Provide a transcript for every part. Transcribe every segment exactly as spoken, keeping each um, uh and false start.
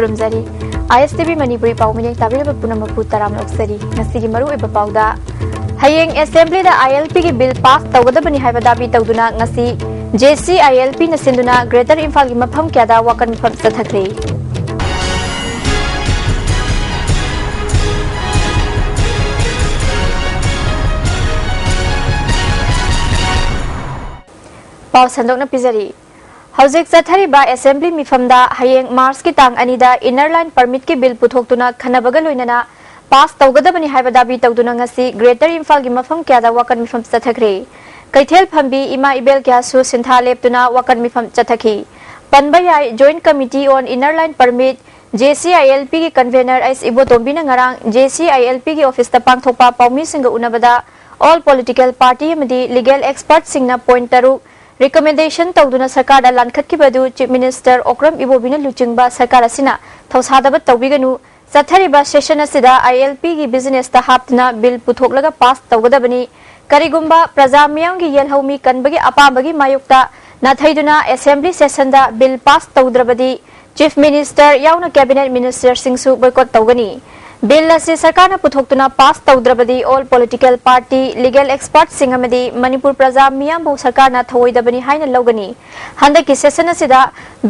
ꯈꯨꯔꯨꯝꯖꯔꯤ꯫ ꯑꯥꯏ ꯑꯦꯁ T V Manipuri ꯄꯥꯎ ꯃꯤꯅꯦꯛ ꯇꯥꯕꯤꯔꯤꯕ ꯄꯨꯝꯅꯃꯛꯄꯨ ꯇꯔꯥꯝꯅ ꯑꯣꯛꯆꯔꯤ꯫ ꯉꯁꯤꯒꯤ ꯃꯔꯨꯑꯣꯏꯕ ꯄꯥꯎꯗ, ꯍꯌꯦꯡ ꯑꯦꯁꯦꯝꯕ꯭ꯂꯤꯗ ꯑꯥꯏ ꯑꯦꯜ ꯄꯤꯒꯤ ꯕꯤꯜ ꯄꯥꯁ ꯇꯧꯒꯗꯕꯅꯤ ꯍꯥꯏꯕ ꯗꯥꯕꯤ ꯇꯧꯗꯨꯅ ꯉꯁꯤ ꯖꯦ ꯁꯤ ꯑꯥꯏ ꯑꯦꯜ ꯄꯤꯅ ꯁꯤꯟꯗꯨꯅ ꯒ꯭ꯔꯦꯇꯔ ꯏꯝꯐꯥꯜꯒꯤ ꯃꯐꯝ ꯀꯌꯥꯗ ꯋꯥꯀꯠ ꯃꯤꯐꯝ ꯆꯠꯊꯈ꯭ꯔꯦ꯫ ꯄꯥꯎ ꯁꯟꯗꯣꯛꯅ ꯄꯤꯖꯔꯤ꯫ ꯍꯧꯖꯤꯛ ꯆꯠꯊꯔꯤꯕ ꯑꯦꯁꯦꯝꯕ꯭ꯂꯤ ꯃꯤꯐꯝꯗ ꯍꯌꯦꯡ ꯃꯥꯔꯆꯀꯤ ꯇꯥꯡ ꯑꯅꯤꯗ ꯏꯟꯅꯔ ꯂꯥꯏꯟ ꯄꯔꯃꯤꯠꯀꯤ ꯕꯤꯜ ꯄꯨꯊꯣꯛꯇꯨꯅ ꯈꯟꯅꯕꯒ ꯂꯣꯏꯅꯅ ꯄꯥꯁ ꯇꯧꯒꯗꯕꯅꯤ ꯍꯥꯏꯕ ꯗꯥꯕꯤ ꯇꯧꯗꯨꯅ ꯉꯁꯤ ꯒ꯭ꯔꯦꯇꯔ ꯏꯝꯐꯥꯜꯒꯤ ꯃꯐꯝ ꯀꯌꯥꯗ ꯋꯥꯀꯠ ꯃꯤꯐꯝ ꯆꯠꯊꯈ꯭ꯔꯦ꯫ ꯀꯩꯊꯦꯜ ꯐꯝꯕꯤ ꯏꯃꯥ ꯏꯕꯦꯜ ꯀꯌꯥꯁꯨ ꯁꯤꯟꯊꯥ ꯂꯦꯞꯇꯨꯅ ꯋꯥꯀꯠ ꯃꯤꯐꯝ ꯆꯠꯊꯈꯤ꯫ ꯄꯟꯕ ꯌꯥꯏ, Joint Committee on Inner Line Permit, J C I L ꯄꯤꯒꯤ ꯀꯟꯚꯦꯅꯔ ꯑꯩꯁ ꯏꯕꯣꯇꯣꯝꯕꯤꯅ ꯉꯔꯥꯡ ꯖꯦ ꯁꯤ ꯑꯥꯏ ꯑꯦꯜ ꯄꯤꯒꯤ ꯑꯣꯐꯤꯁꯇ ꯄꯥꯡꯊꯣꯛꯄ ꯄꯥꯎꯃꯤꯁꯤꯡꯒ ꯎꯅꯕꯗ ꯑꯣꯜ ꯄꯣꯂꯤꯇꯤꯀꯦꯜ ꯄꯥꯔꯇꯤ ꯑꯃꯗꯤ ꯂꯤꯒꯦꯜ ꯑꯦꯛꯁꯄꯔꯠꯁꯤꯡꯅ ꯄꯣꯏꯟꯠ ꯇꯔꯨꯛ ꯔꯤꯀꯃꯦꯟꯗꯦꯁꯟ ꯇꯧꯗꯨꯅ ꯁꯔꯀꯥꯔꯗ ꯂꯥꯟꯈꯠꯈꯤꯕ ꯑꯗꯨ ꯆꯤꯐ ꯃꯤꯅꯤꯁꯇꯔ ꯑꯣꯀ꯭ꯔꯝ ꯏꯕꯣꯕꯤꯅ ꯂꯨꯆꯤꯡꯕ ꯁꯔꯀꯥꯔ ꯑꯁꯤꯅ ꯊꯧꯁꯥꯗꯕ ꯇꯧꯕꯤꯒꯅꯨ꯫ ꯆꯠꯊꯔꯤꯕ ꯁꯦꯁꯟ ꯑꯁꯤꯗ ꯑꯥꯏ ꯑꯦꯜ ꯄꯤꯒꯤ ꯕꯤꯖꯤꯅꯦꯁꯇ ꯍꯥꯞꯇꯨꯅ ꯕꯤꯜ ꯄꯨꯊꯣꯛꯂꯒ ꯄꯥꯁ ꯇꯧꯒꯗꯕꯅꯤ꯫ ꯀꯔꯤꯒꯨꯝꯕ ꯄ꯭ꯔꯖꯥ ꯃꯤꯌꯥꯝꯒꯤ ꯌꯦꯜꯍꯧꯃꯤ ꯀꯟꯕꯒꯤ ꯑꯄꯥꯝꯕꯒꯤ ꯃꯥꯌꯣꯛꯇ ꯅꯥꯊꯩꯗꯨꯅ ꯑꯦꯁꯦꯝꯕ꯭ꯂꯤ ꯁꯦꯁꯟꯗ ꯕꯤꯜ ꯄꯥꯁ ꯇꯧꯗ꯭ꯔꯕꯗꯤ ꯆꯤꯐ ꯃꯤꯅꯤꯁꯇꯔ ꯌꯥꯎꯅ ꯀꯦꯕꯤꯅꯦꯠ ꯃꯤꯅꯤꯁꯇꯔꯁꯤꯡꯁꯨ ꯕꯣꯏꯀꯣꯠ ꯇꯧꯒꯅꯤ꯫ ꯕꯤꯜ ꯑꯁꯤ ꯁꯔꯀꯥꯔꯅ ꯄꯨꯊꯣꯛꯇꯨꯅ ꯄꯥꯁ ꯇꯧꯗ꯭ꯔꯕꯗꯤ ꯑꯣꯜ ꯄꯣꯂꯤꯇꯤꯀꯦꯜ ꯄꯥꯔꯇꯤ, ꯂꯤꯒꯦꯜ ꯑꯦꯛꯁꯄꯔꯠꯁꯤꯡ ꯑꯃꯗꯤ ꯃꯅꯤꯄꯨꯔ ꯄ꯭ꯔꯖꯥ ꯃꯤꯌꯥꯝꯕꯨ ꯁꯔꯀꯥꯔꯅ ꯊꯧꯑꯣꯏꯗꯕꯅꯤ ꯍꯥꯏꯅ ꯂꯧꯒꯅꯤ꯫ ꯍꯟꯗꯛꯀꯤ ꯁꯦꯁꯟ ꯑꯁꯤꯗ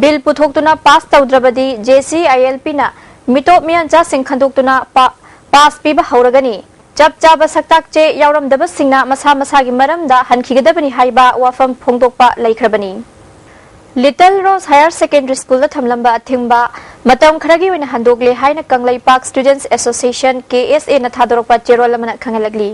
ꯕꯤꯜ ꯄꯨꯊꯣꯛꯇꯨꯅ pass ꯇꯧꯗ꯭ꯔꯕꯗꯤ J C I L ꯄꯤꯅ ꯃꯤꯇꯣꯞ ꯃꯤꯌꯥꯟꯆꯥꯁꯤꯡ ꯈꯟꯗꯣꯛꯇꯨꯅ ꯄꯥ-, ꯄꯥꯁ ꯄꯤꯕ ꯍꯧꯔꯒꯅꯤ꯫ ꯆꯞ ꯆꯥꯕ ꯁꯛꯇꯥꯛ ꯆꯦ ꯌꯥꯎꯔꯝꯗꯕꯁꯤꯡꯅ ꯃꯁꯥ ꯃꯁꯥꯒꯤ ꯃꯔꯝꯗ ꯍꯟꯈꯤꯒꯗꯕꯅꯤ ꯍꯥꯏꯕ ꯋꯥꯐꯝ ꯐꯣꯡꯗꯣꯛꯄ ꯂꯩꯈ꯭ꯔꯕꯅꯤ꯫ ꯂꯤꯇꯜ ꯔꯣꯁ ꯍꯥꯌꯔ ꯁꯦꯀꯦꯟꯗꯔꯤ ꯁ꯭ꯀꯨꯜꯗ ꯊꯝꯂꯝꯕ ꯑꯊꯤꯡꯕ ꯃꯇꯝ ꯈꯔꯒꯤ ꯑꯣꯏꯅ ꯍꯟꯗꯣꯛꯂꯦ ꯍꯥꯏꯅ ꯀꯪꯂꯩꯄꯥꯛ ꯁ꯭ꯇꯨꯗꯦꯟꯠꯁ ꯑꯦꯁꯣꯁꯤꯌꯦꯁꯟ, ꯀꯦ ꯑꯦꯁ ꯑꯦꯅ ꯊꯥꯗꯣꯔꯛꯄ ꯆꯦꯔꯣꯜ ꯑꯃꯅ ꯈꯪꯍꯜꯂꯛꯂꯤ꯫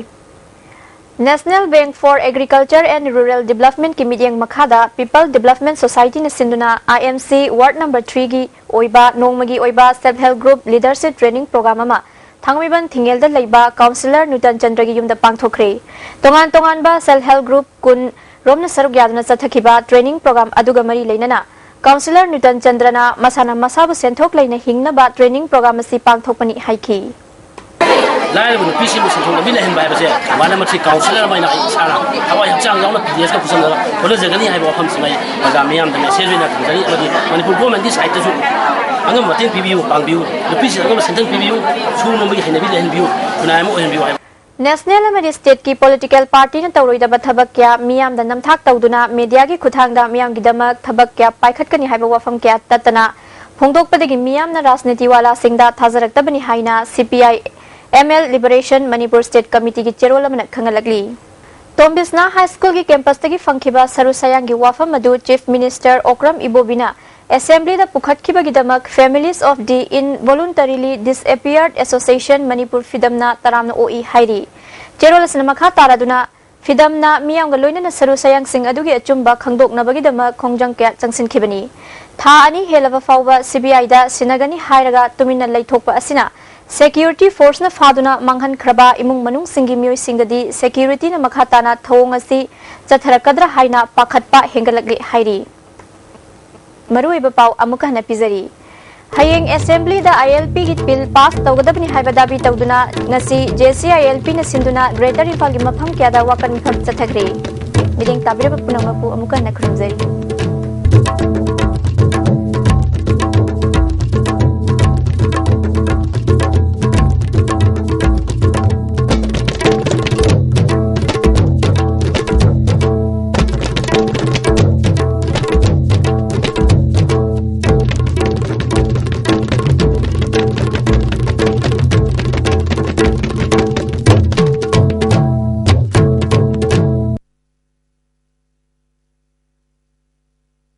National Bank for Agriculture and Rural Developmentꯀꯤ ꯃꯤꯠꯌꯦꯡ ꯃꯈꯥꯗ People Development Societyꯅ ꯁꯤꯟꯗꯨꯅ ꯑꯥꯏ ꯑꯦꯝ ꯁꯤ ꯋꯥꯔꯗ ꯅꯝꯕꯔ ꯊ꯭ꯔꯤꯒꯤ ꯑꯣꯏꯕ ꯅꯣꯡꯃꯒꯤ ꯑꯣꯏꯕ Self Help Group Leadership Training Program ꯑꯃ ꯊꯥꯡꯃꯩꯕꯟ ꯊꯤꯡꯉꯦꯜꯗ ꯂꯩꯕ ꯀꯥꯎꯟꯁꯤꯂꯔ ꯅꯨꯇꯟ ꯆꯟꯗ꯭ꯔꯒꯤ ꯌꯨꯝꯗ ꯄꯥꯡꯊꯣꯛꯈ꯭ꯔꯦ꯫ ꯇꯣꯉꯥꯟ ꯇꯣꯉꯥꯟꯕ Self Help Group ꯀꯨꯟ ꯔꯣꯝꯅ ꯁꯔꯨꯛ ꯌꯥꯗꯨꯅ ꯆꯠꯊꯈꯤꯕ training program ꯑꯗꯨꯒ ꯃꯔꯤ ꯂꯩꯅꯅ ꯀꯥꯎꯟꯁꯤꯂꯔ ꯅꯨꯇꯟ ꯆꯟꯗ꯭ꯔꯅ ꯃꯁꯥꯅ ꯃꯁꯥꯕꯨ ꯁꯦꯟꯊꯣꯛ ꯂꯩꯅ ꯍꯤꯡꯅꯕ training program ꯑꯁꯤ ꯄꯥꯡꯊꯣꯛꯄꯅꯤ ꯍꯥꯏꯈꯤ꯫ ꯂꯥꯏꯔꯕ ꯅꯨꯄꯤꯁꯤꯡꯕꯨ ꯁꯦꯟꯊꯣꯛ ꯂꯝꯕꯤ ꯂꯩꯍꯟꯕ ꯍꯥꯏꯕꯁꯦ ꯋꯥꯔꯗ ꯅꯝꯕꯔ ꯊ꯭ꯔꯤ ꯀꯥꯎꯟꯁꯤꯂꯔ ꯑꯃ ꯑꯣꯏꯅ ꯑꯩ ꯏꯁꯥꯅ ꯊꯋꯥꯏ ꯍꯛꯆꯥꯡ ꯌꯥꯎꯅ ꯄꯤ ꯗꯤ ꯑꯦꯁꯀ ꯄꯨꯁꯤꯜꯂꯒ ꯍꯣꯠꯅꯖꯒꯅꯤ ꯍꯥꯏꯕ ꯋꯥꯐꯝꯁꯤꯃ ꯑꯩ ꯄ꯭ꯔꯖꯥ ꯃꯤꯌꯥꯝꯗ ꯃꯦꯁꯦꯖ ꯑꯣꯏꯅ ꯊꯝꯖꯔꯤ꯫ ꯑꯃꯗꯤ ꯃꯅꯤꯄꯨꯔ ꯒꯣꯔꯃꯦꯟꯒꯤ ꯁꯥꯏꯠꯇꯁꯨ ꯑꯉꯝꯕ ꯃꯇꯦꯡ ꯄꯤꯕꯤꯌꯨ, ꯄꯥꯡꯕꯤꯌꯨ꯫ ꯅꯨꯄꯤꯁꯤꯡ ꯑꯉꯝꯕ ꯁꯦꯟꯊꯪ ꯄꯤꯕꯤꯌꯨ꯫ ꯁꯨ ꯅꯣꯝꯕꯒꯤ ꯍꯩꯅꯕꯤ ꯂꯩꯍꯟꯕꯤꯌꯨ꯫ ꯈꯨꯟꯅꯥꯏ ꯑꯃ ꯑꯣꯏꯍꯟꯕꯤꯌꯨ ꯍꯥꯏꯕ꯫ National ꯑꯃꯗꯤ stateꯀꯤ political partyꯅ ꯇꯧꯔꯣꯏꯗꯕ ꯊꯕꯛ ꯀꯌꯥ ꯃꯤꯌꯥꯝꯗ ꯅꯝꯊꯥꯛ ꯇꯧꯗꯨꯅ mediaꯒꯤ ꯈꯨꯠꯊꯥꯡꯗ ꯃꯤꯌꯥꯝꯒꯤꯗꯃꯛ ꯊꯕꯛ ꯀꯌꯥ ꯄꯥꯏꯈꯠꯀꯅꯤ ꯍꯥꯏꯕ ꯋꯥꯐꯝ ꯀꯌꯥ ꯇꯠꯇꯅ ꯐꯣꯡꯗꯣꯛꯄꯗꯒꯤ ꯃꯤꯌꯥꯝꯅ ꯔꯥꯖꯅꯤꯇꯤ ꯋꯥꯂꯥꯁꯤꯡꯗ ꯊꯥꯖꯔꯛꯇꯕꯅꯤ ꯍꯥꯏꯅ C P I M L Liberation Manipur State Committeeꯒꯤ ꯆꯦꯔꯣꯜ ꯑꯃꯅ ꯈꯪꯍꯜꯂꯛꯂꯤ꯫ ꯇꯣꯝꯕꯤꯁꯅꯥ High Schoolꯒꯤ campusꯇꯒꯤ ꯐꯪꯈꯤꯕ ꯁꯔꯨ ꯁꯌꯥꯡꯒꯤ ꯋꯥꯐꯝ ꯑꯗꯨ Chief Minister Okram Ibobiꯅ Assemblyꯗ ꯄꯨꯈꯠꯈꯤꯕꯒꯤꯗꯃꯛ Families of the Involuntarily Disappeared Association Manipur ꯐꯤꯗꯝꯅ ꯇꯔꯥꯝꯅ ꯑꯣꯛꯏ ꯍꯥꯏꯔꯤ꯫ ꯆꯦꯔꯣꯜ ꯑꯁꯤꯅ ꯃꯈꯥ ꯇꯥꯔꯗꯨꯅ, ꯐꯤꯗꯝꯅ ꯃꯤꯌꯥꯝꯒ ꯂꯣꯏꯅꯅ ꯁꯔꯨ ꯁꯌꯥꯡꯁꯤꯡ ꯑꯗꯨꯒꯤ ꯑꯆꯨꯝꯕ ꯈꯪꯗꯣꯛꯅꯕꯒꯤꯗꯃꯛ ꯈꯣꯡꯖꯪ ꯀꯌꯥ ꯆꯪꯁꯤꯟꯈꯤꯕꯅꯤ꯫ ꯊꯥ ꯑꯅꯤ ꯍꯦꯜꯂꯕ ꯐꯥꯎꯕ C B Iꯗ ꯁꯤꯟꯅꯒꯅꯤ ꯍꯥꯏꯔꯒ ꯇꯨꯃꯤꯟꯅ ꯂꯩꯊꯣꯛꯄ ꯑꯁꯤꯅ security forceꯅ ꯐꯥꯗꯨꯅ ꯃꯥꯡꯍꯟꯈ꯭ꯔꯕ ꯏꯃꯨꯡ ꯃꯅꯨꯡꯁꯤꯡꯒꯤ ꯃꯤꯑꯣꯏꯁꯤꯡꯗꯗꯤ securityꯅ ꯃꯈꯥ ꯇꯥꯅ ꯊꯧꯑꯣꯡ ꯑꯁꯤ ꯆꯠꯊꯔꯛꯀꯗ꯭ꯔꯥ ꯍꯥꯏꯅ ꯄꯥꯈꯠꯄ ꯍꯦꯟꯒꯠꯂꯛꯂꯤ ꯍꯥꯏꯔꯤ꯫ ꯃꯔꯨꯑꯣꯏꯕ ꯄꯥꯎ ꯑꯃꯨꯛꯀ ꯍꯟꯅ ꯄꯤꯖꯔꯤ꯫ ꯍꯌꯦꯡ Assemblyꯗ ILPꯒꯤ bill pass ꯇꯧꯒꯗꯕꯅꯤ ꯍꯥꯏꯕ ꯗꯥꯕꯤ ꯇꯧꯗꯨꯅ ꯉꯁꯤ JCILPꯅ ꯁꯤꯟꯗꯨꯅ Greater ꯏꯝꯐꯥꯜꯒꯤ ꯃꯐꯝ ꯀꯌꯥꯗ ꯋꯥꯀꯠ ꯃꯤꯐꯝ ꯆꯠꯊꯈ꯭ꯔꯦ꯫ ꯃꯤꯠꯌꯦꯡ ꯇꯥꯕꯤꯔꯕ ꯄꯨꯝꯅꯃꯛꯄꯨ ꯑꯃꯨꯛꯀ ꯍꯟꯅ ꯈꯨꯔꯨꯝꯖꯔꯤ꯫